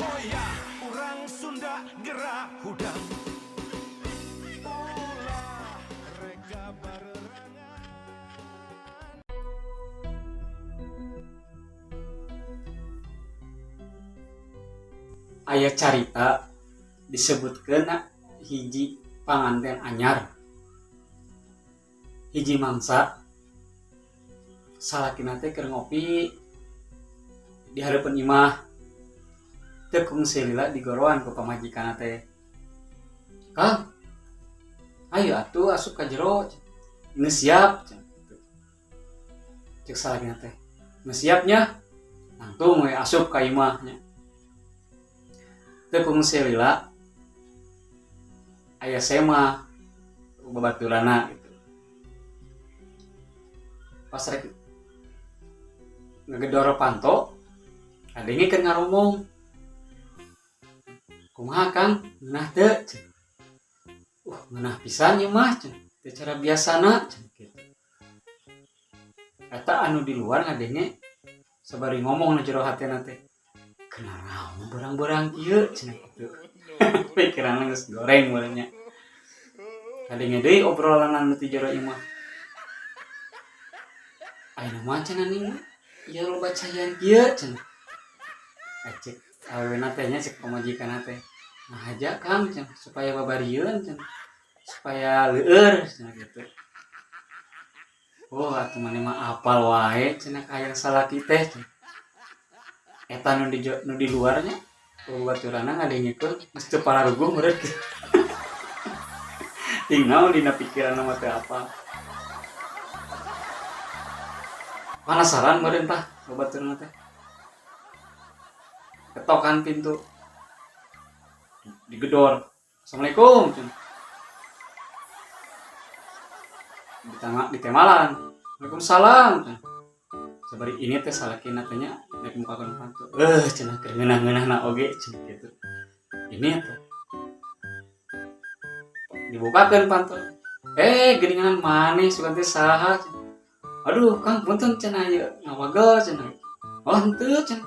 Hoya urang Sunda gerak hudang. Ulah reka barerangan. Aya carita disebutkeun hiji panganten anyar, hiji mangsa salakina teh keur ngopi di hareupeun imah, teu kungsi lila digoroan ku pamajikanna teh, "Kang, ayo atuh asup ka jero, geus siap." Cek salakina teh, "Geus siap nya." Langsung we asup ka imah nya. Teu kungsi lila aya sema babaturanna gitu. Pas rek ngegedor panto, kadenge keur ngaromong, "Kumaha Kang, ngeunah teu?" Ngeunah pisan ieu mah," cenah, "teu cara biasana," cenah kitu. Eta anu di luar ngadenge sabari ngomong na jero hatena teh, "Kunaon berang-berang kieu?" cenah kitu. Pikiranna geus goreng meureun nya. Kadenge deui obrolan anu ti jero imah. "Ayeuna mah," cenah, "ning ieu loba caian kieu," cenah. Cek awewena teh nya, cek pamajikanna teh, "Nah aja Kang," cenah, "supaya babarieun," cenah, "supaya leueur," cenah kitu. "Oh, atuh maneh mah apal wae," cenah, "ka hayang salaki teh," cenah. Eta nu di luar nya babaturanna ngadengekeun geus teu pararuguh meureun kitu. Ting naon dina pikiranna mah teu apal. Penasaran meureun tah babaturanna teh. Ketokan pintu. Digedor. "Assalamualaikum," cenah. Ditemalan. "Waalaikumsalam," cenah. Sabari ini teh salakina teh nya rek mukakeun panto. Cenah keur ngeunah-ngeunahna oge cenah kitu. Ini teh. Dibukakeun panto. Geuningan maneh sugan teh saha cenah. "Aduh, Kang, punten," cenah, "ieu ngawagel," cenah. "Oh, henteu," cenah.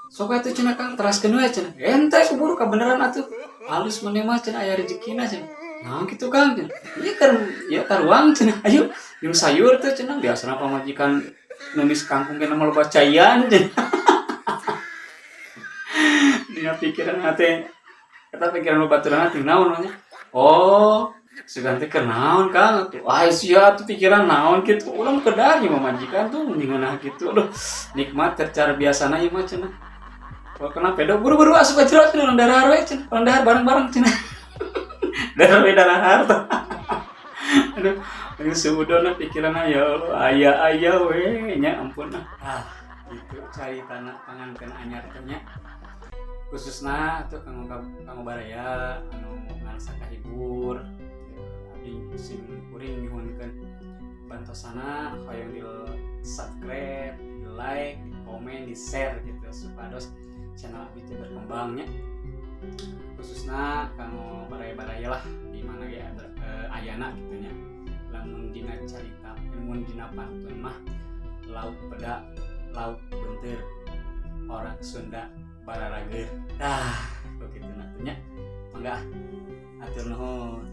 "Sok atuh," cenah, "Kang, teraskeun we," cenah. "Ente keburu kabeneran atuh. Halus maneh mah," cenah, "aya rezekina," cenah. "Naon kitu Kang?" cenah. "Ieu keur ieu taruang," cenah. "Ayo jeung sayur teh," cenah, "biasana pamajikan numis kangkung kena mah loba caian," cenah. Dina pikiran teh eta pikiran babaturanna teh naon nya. "Oh, sugan teh keur naon Kang atuh?" "Ah, sia atuh pikiran naon kitu. Urang kedar ieu mamajikan tuh ngeunah kitu. Aduh, nikmat cara biasana ieu mah," cenah. "Kalau kena pedo buru-buru asup ka jero cenah, urang dahar we," cenah. "Urang dahar bareng-bareng," cenah. Dahar we dahar tah. Aduh, geus suudona pikiranna ya Allah, aya-aya we nya ampun ah. Ah, gitu caritana panganten anyar teh nya. Khususna atuh kanggo baraya anu ngarasa kahibur. Abdi sim kuring nyuhunkeun bantosana hoyong di subscribe, di like, di komen, di share gitu supados channel abdi teh berkembang nya. Khususna kanggo baraya-baraya lah di mana ge ayana gitu nya. Lamun dina carita, lamun dina pantun mah lauk peda, lauk benteur, orang Sunda bararager. Dah, begitu nya. Mangga atur nuhun.